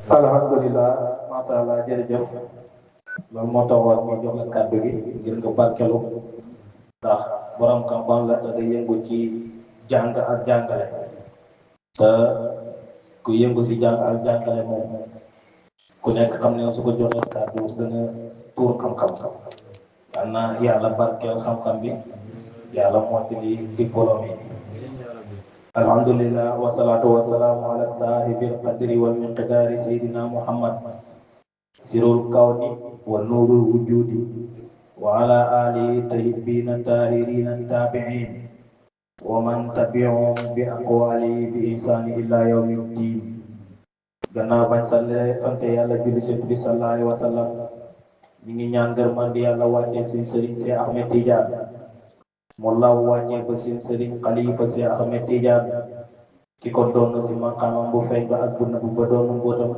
alhamdulilah macha allah jërëjëf loolu moo taxoon ñu jox la kàddu gi ngir nga barkelu ndax borom xam-xam la te day yëngu ci jàng ak jàngale te ku yëngu si jàng ak jàngale moom ku nekk xam ne su ko joxee kàddu dana tuur xam-xam yal na yàlla barkeel xam-xam bi yàlla mottali diplôme yi alhamdulillah wasalaatu wasalaamu ala saahibil qadri wal miqdaari sayyidina muhammad sirul kawni wa nuurul wujudi wa ala alihi tayyibina tahirina tabi'in wa man tabi'ahum bi aqwali bi ihsani ila yawmi ddin gannaaw bañ sante yàlla julli ci bi sallallahu alayhi wa sallam ñi ngi ñaan ngërmande yàlla wàccee seen sëriñ si Ahmed Tidiane mu law wàccee ko seen sëriñ xalifa si Ahmed Tidiane ki ko doon si maqaamam bu feeñ ba ak bu nëbb ba doon mbootam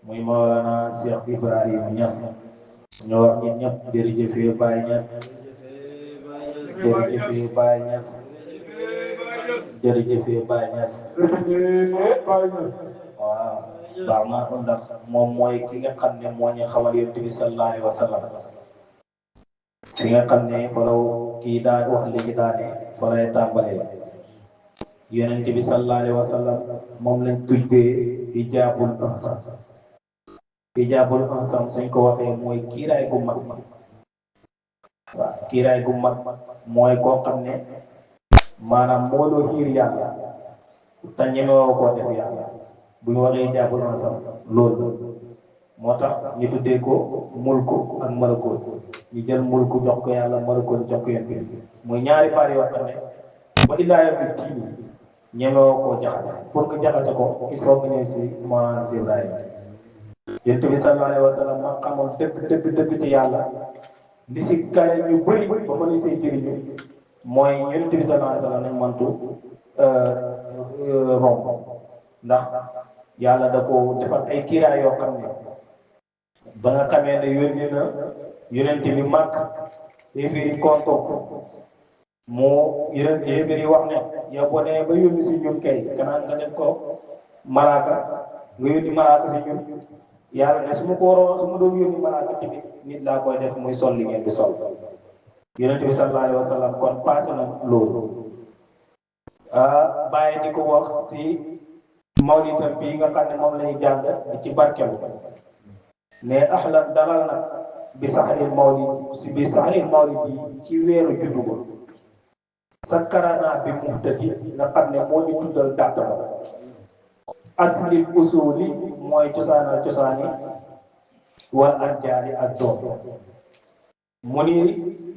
muy Mawlana Cheikh Ibrahima Niass ñu wax ñun ñëpp jërëjëfee Baye Niass jërëjëfee Baye Niass jërëjëfee Baye Niass waaw baax na ndax moom mooy ki nga xam ne moo ñu xamal Yonent bi sallallahu alayhi wa sallam fi nga xam ne falaw kii daa wax léegi daane fa lay tàmbalee Yonent bi sallallahu alayhi wa sallam moom lañ tuddee ijaabul ansam ijaabul ansam suñ ko waxee mooy kiiraay gu mag waaw kiiraay gu mag mooy koo xam ne maanaam moo loo xiir yàlla te ñemewoo koo def yàlla bu ñu waxee ijaabul ansam loolu moo tax ñu tuddee ko mulku ak malakoot ñu jël mulku jox ko yàlla malakoot jox ko Yonent bi muy ñaari paar yoo xam ne ba illaa yawmi diin ñemewoo koo jaxase pour que jaxase ko il faut que ñëw si Mawlana Cheikh Ibrahima Yonent bi sallallahu alayhi wa sallam ma xamoon dëgg ci yàlla li si kare ñu bëri ba ma li say jëriñu mooy Yonent bi sallallahu alayhi wa sallam nañ mantu romb ndax yàlla da ko defal ay kiiraay yoo xam ne ba nga xamee ne yónni na Yonent bi màkk yéeféeri kontoon moo yéeféeri wax ne yow boo demee ba yónni si ñun kay kanaan nga def ko malaaka nga yónni malaaka si ñun yàlla ne su ma ko waroon su ma doon yónni malaaka tamit nit laa koy def muy sol li ngeen di sol Yonent bi sallallahu alayhi wa sallam kon passé na loolu bàyyi di ko wax si mawlitam bii nga xam ne moom la ñuy jàng di ci barkelu mais ahlan dalal nag bi saxaril mawlid yi ci weeru juddu ko sakkarana bi muhtadi nga xam ne moo ñu tuddal dàtt ba aslil usuli mooy cosaanal cosaani wal anjaali ak doom mu ni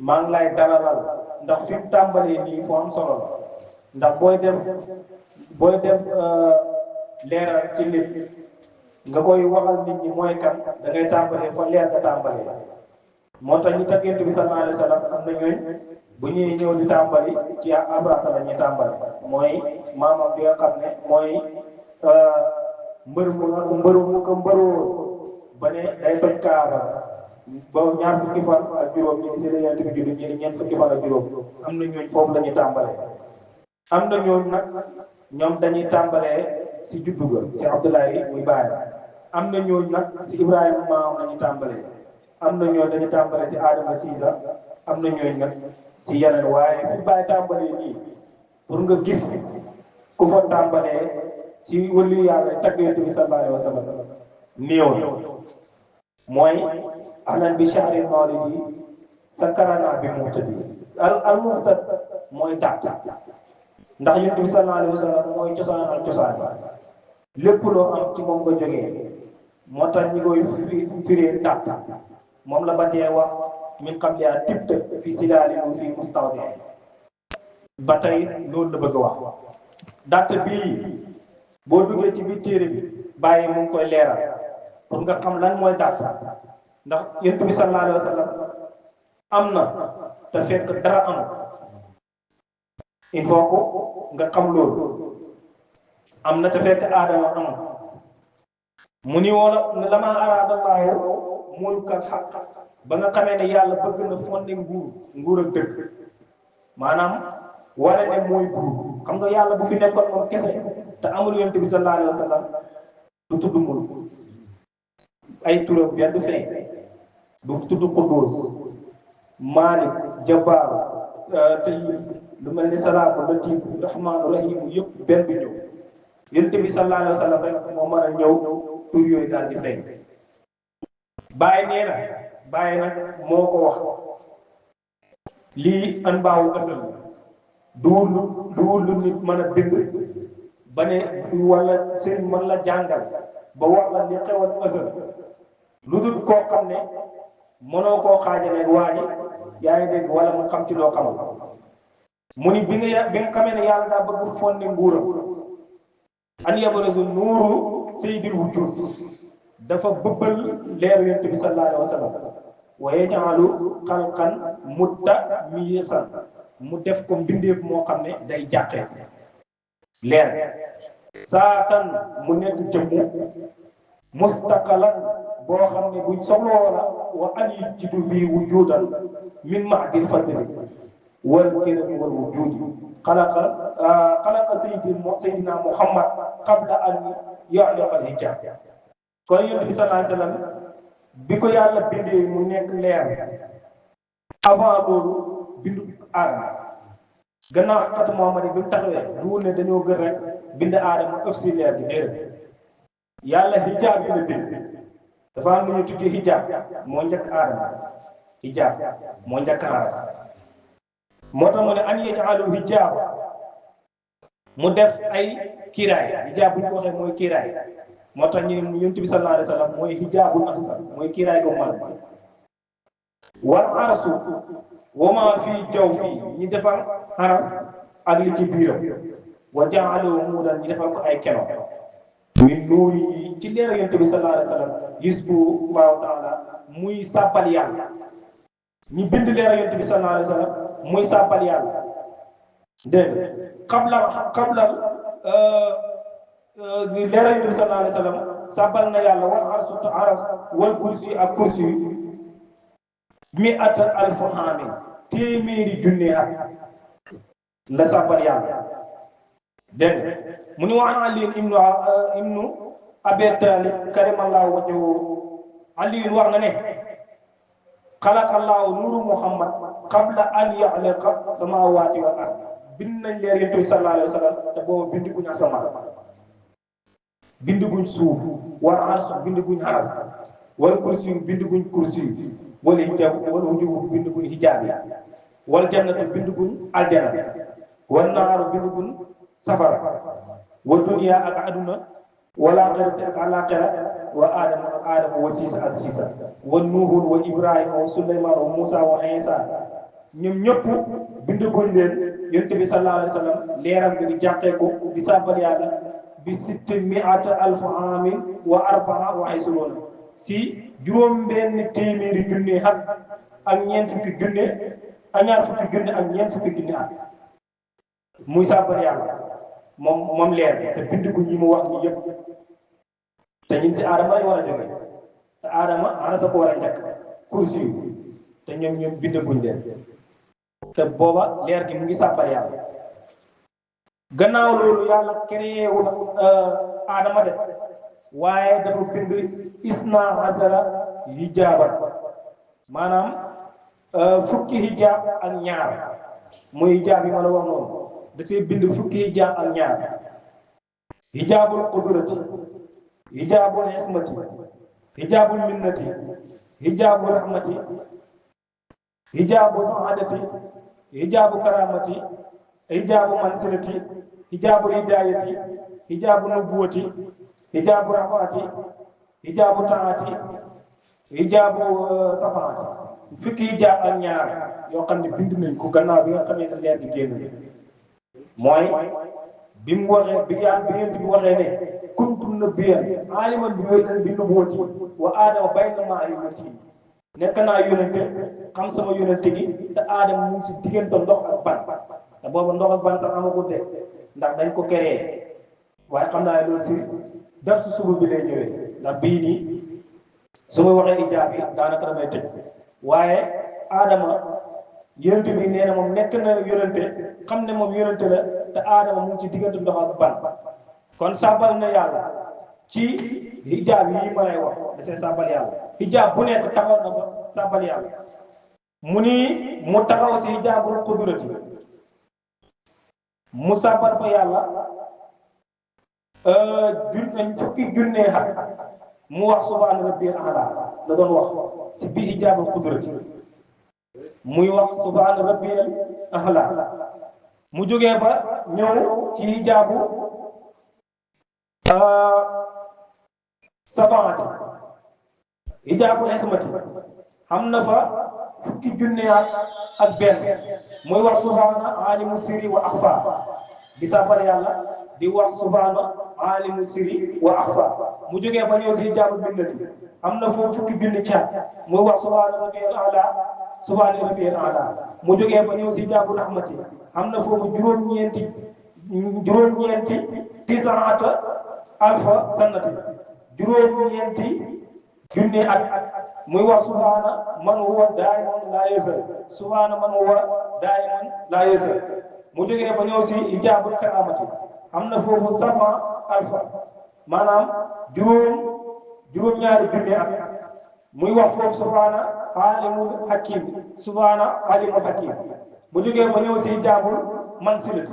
maa ngi lay dalalal ndax fi mu tàmbalee nii foo am solo la ndax booy def leeral ci nit nga koy waxal nit ñi mooy kan da ngay tàmbalee fa leer nga tàmbalee moo tax ñu tagg Yonent bi sallallahu alayhi wa sallam am na ñooñ bu ñuy ñëw di tàmbali ci Abraham la ñuy tàmbali mooy maamam bi nga xam ne mooy mbëru mu ko mbëroo ba ne day toj Kaaba ba ñaar fukki fan ak juróom ñi si la Yonent bi juddu ñi ñeent fukki fan ak juróom am na ñooñ foofu la ñuy tàmbalee am na ñooñ nag ñoom dañuy tàmbalee si juddu ga si Abdoulaye muy bàyyi am na ñooñ nag si Ibrahima maam la ñuy tàmbalee am na ñooñ dañuy tàmbalee si Adama Siisa am na ñooñ nag si yeneen waaye fi bàyyi tàmbalee nii pour nga gis ku fa tàmbalee ci wëllu yàlla tagg Yonent bi sallallahu alayhi wa sallam néew na mooy ahlan bi shahril mawlidi sakkarana bi muhtadi al muhtad mooy dàtt ndax Yonent bi sallallahu alayhi wa sallam mooy cosaan lépp loo am ci moom nga jógee moo tax ñi koy firee dàtt moom la ba dee wax min xam yaa tibt fi silaalihu fi mustawdi ba tey loolu la bëgg a wax dàtt bii boo duggee ci biir téere bi bàyyi mu ngi koy leeral pour nga xam lan mooy dàtt ndax Yonent bi sallallahu alayhi wa sallam am na te fekk dara amul il faut que nga xam loolu am na te fekk aadama amul mu ni woon lama araadallaahu mulkal xaq ba nga xamee ne yàlla bëgg na fonde nguur ak dëgg maanaam wane ne mooy buur xam nga yàlla bu fi nekkoon moom kese te amul yonent bi sallallahu alayhi wa sallam du tudd mulk ay turam benn du feeñ du tudd Quddus Maalik Jabbaar tey lu mel ni Salaam Latiif Rahmaan Rahiim yëpp benn du ñëw yonent bi sallallahu alayhi wa sallam rek moo mën a ñëw tur yooyu daal di feeñ Baay nee na Baay nag moo ko wax lii an baawu asal duwul lu nit mën a bind ba ne wala sëriñ mën la jàngal ba wax la li xewal asal lu dul koo xam ne mënoo koo xaajale waaye yaa ngi dégg wala mu xam ci loo xamul mu ni bi nga xamee ne yàlla daa bëgg fonni nguuram an yabrazu nuuru sayyidil wujud dafa bëbbal leeru yonent bi sallallahu alayhi wa sallam wa yaj'alu xalqan muttamisan mu def ko mbindeef moo xam ne day jàqee leer saatan mu nekk jëmmu mustaqalan boo xam ne buñ soxloo la wa an yajidu bi wujudan min ma'dil fadli wal kirami wal wujudi xalaqa sayyidina Muhammad qabla an yaxluqa al hijab kon yonent bi sallallahu alayhi wa sallam bi ko yàlla bindee mu nekk leer avant loolu bindu aadama gannaaw xatu Muhammad bi mu taxawee duwul ne dañoo gën rek bind aadama ëf si leer bi déedéet yàlla hijab yi la bind dafa am lu ñu tuddee hijab moo njëkk aadama hijab moo njëkk aras moo tax mu ne an yaj'alu hijab mu def ay kiiraay hijab bu ñu ko waxee mooy kiiraay moo tax ñu ne yonent bi sallallahu alayhi wa sallam mooy hijabul ahsan mooy kiiraay gu mal wal arsu wa ma fii jaw fii ñu defal aras ak li ci biiram wa ja'alu muudan ñu defal ko ay keno min nuuri yi ci leer yonent bi sallallahu alayhi wa sallam yusbu Allahu taala muy sàbbal yàlla ñu bind leer yonent bi sallallahu alayhi wa sallam muy sàbbal yàlla dégg nga qabla leer yonent bi sallallahu alayhi wa sallam sàbbal na yàlla wal arsu aras wal kursi ak kursi mi atan alfu haamin téeméeri junne at la sàbbal yàlla dégg nga mu ni waan Ali ibnu Abi Talib karimallahu wajhahu Ali wax na ne xalaqallahu nuuru Muhammad qabla an yaxlaqa samaawaati wal ard bind nañ leer yonent bi sallallahu alayhi wa sallam te boobu bindiguñ asamaan bindiguñ suuf wal arsu bindiguñ aras wal kursi bindiguñ kursi wal hijab wal wujub bindiguñ hijaab wal jannatu bindiguñ aljana wal naaru bindiguñ safara wa dunya ak aduna wal aaxirati ak alaaxira wa aadama wa siisa ak siisa wa nuuhun wa ibrahima wa suleymaan wa muusa wa iisa ñoom ñëpp bindaguñ leen yonent bi sallallahu alayhi wa sallam leeram bi di jàqeeku di sàbbal yàlla bi sitti mi'ata alfu aamin wa arbaa wa isruuna si juróom benn téeméeri junne at ak ñeent fukki junne ak ñaar fukki junne ak ñeent fukki junne at muy sàbbal yàlla moom leer te bindaguñ yi mu wax ni yëpp te ñun si aadama lañ war a jóge te aadama ana sa ko war a njëkk kursi yu te ñoom bindaguñ leen te booba leer gi mu ngi sàbbal yàlla gannaaw loolu yàlla créé wu aadama de waaye dafa bind isna hasara hijaaban maanaam fukki hijaab ak ñaar muy hijaab yi ma la wax noonu da see bind fukki hijaab ak ñaar hijaabul qudrati hijaabul ismati hijaabul minnati hijaabul rahmati hijaabu saadati hijaabu karamati hijaabu mansilati hijaabu hidayati hijaabu nubuwati hijaabu rafaati hijaabu taati hijaabu safaati fukki hijaab ak ñaar yoo xam ne bind nañ ko gannaaw bi nga xamee ne leer di génn mooy bi mu waxee bi yonent bi waxee ne kuntu nabiyyan aaliman bi nubuwwati wa aadama bayna ma'rifati nekk naa yonente xam sama yonente gi te aadama mu ngi si diggante ndox ak ban te booba ndox ak ban sax amagul de ndax dañ ko créé waaye xam naa loolu si dar su suba bi lay ñëwee ndax bii nii su ma waxee ijaab yi daanaka damay tëj waaye aadama yonente bi nee na moom nekk na yonente xam ne moom yonente la te aadama mu ngi ci diggante ndox ak ban kon sàbbal na yàlla ci hijab yi ma lay wax da see sàbbal yàlla hijab bu nekk taxaw na fa sàbbal yàlla mu ni mu taxaw si hijabul qudrati mu sàbbal fa yàlla fukki junnee xat mu wax subhaana rabbiyal a'la la doon wax si biir hijabul qudrati muy wax subhaana rabbiyal a'la mu jógee fa ñëw ci hijabu sabaati hijabu ismati am na fa fukki junne ak benn muy wax subhaana alimu sirri wa axfa di sàbbal yàlla di wax subhaana alimu sirri wa axfa mu jógee fa ñëw si hijabu bindati am na foofu fukki junne caat muy wax subhaana rabbiyal a'la subhaana rabbiyal a'la mu jógee fa ñëw si hijabu rahmati am na foofu juróom-ñeenti tisaata alfa sannati juróom-ñeenti junne at muy wax subhaana man huwa daa'iman laa yazal subhaana man huwa daa'iman laa yazal mu jógee fa ñëw si hijaabul karaamati am na foofu sama alfa maanaam juróom-ñaari junne at muy wax foofu subhaana alimul hakim subhaana alimul hakim mu jógee fa ñëw si hijaabul mansilati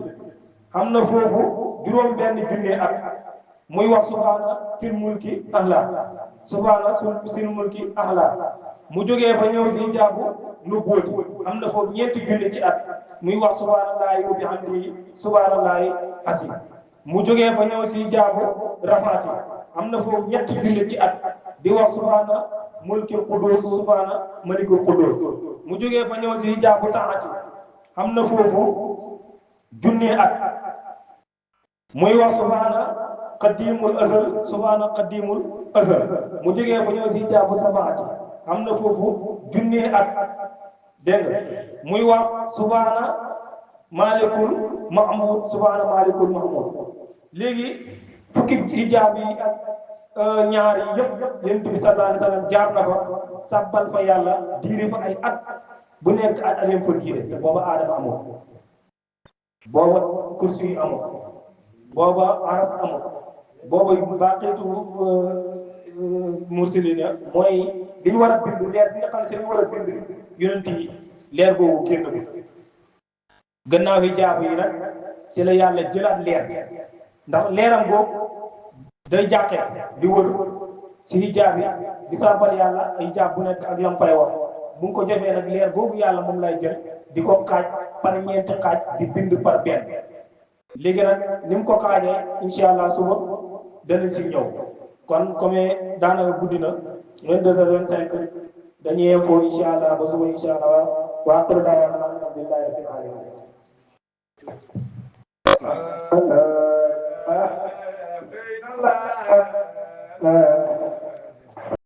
am na foofu juróom-benn junne at muy wax subhaana sil mulki ahla subhaana sil mulki ahla mu jógee fa ñëw si hijaabu nubuwati am na foofu ñeenti junne ci at muy wax subhaanallaahi wa bihamdihi subhaanallaahi asi mu jógee fa ñëw si hijaabu rafaati am na foofu ñetti junne ci at di wax subhaana mulkil qudus subhaana malikul qudus mu jógee fa ñëw si hijaabu taati am na foofu junne at muy wax subhaana qadimul azal subhaana qadimul azal mu jógee fa ñëw si hijaabu sabaati am na foofu junne at dégg nga muy wax subhaana malikul mahmud subhaana malikul mahmud léegi fukki hijaab yi ak ñaar yi yëpp yonent bi sallallahu alayhi wa sallam jaar na fa sàbbal fa yàlla diire fa ay at bu nekk at alim fa diire te booba aadama amul booba kursi yi amul booba aras amul booba baaqiitu mursalina mooy li ñu war a bind leer bi nga xam ne si li ñu war a bind yonent yi leer boobu génn bi gannaaw hijaab yi nag si la yàlla jëlaat leer ndax leeram boobu day jàqee di wër si hijaab yi di sàbbal yàlla hijaab bu nekk ak lam fay wax bu nga ko jotee nag leer boobu yàlla moom lay jël di ko xaaj par ñeenti xaaj di bind par benn léegi nag ni mu ko xaajee incha allah suba danañ si ñëw kon comme daanaka guddi na 22h25 dañuy yem foofu incha allah ba suba incha allah wa aaxiru da'waanaa alhamdulillahi rabbil aalamiin. La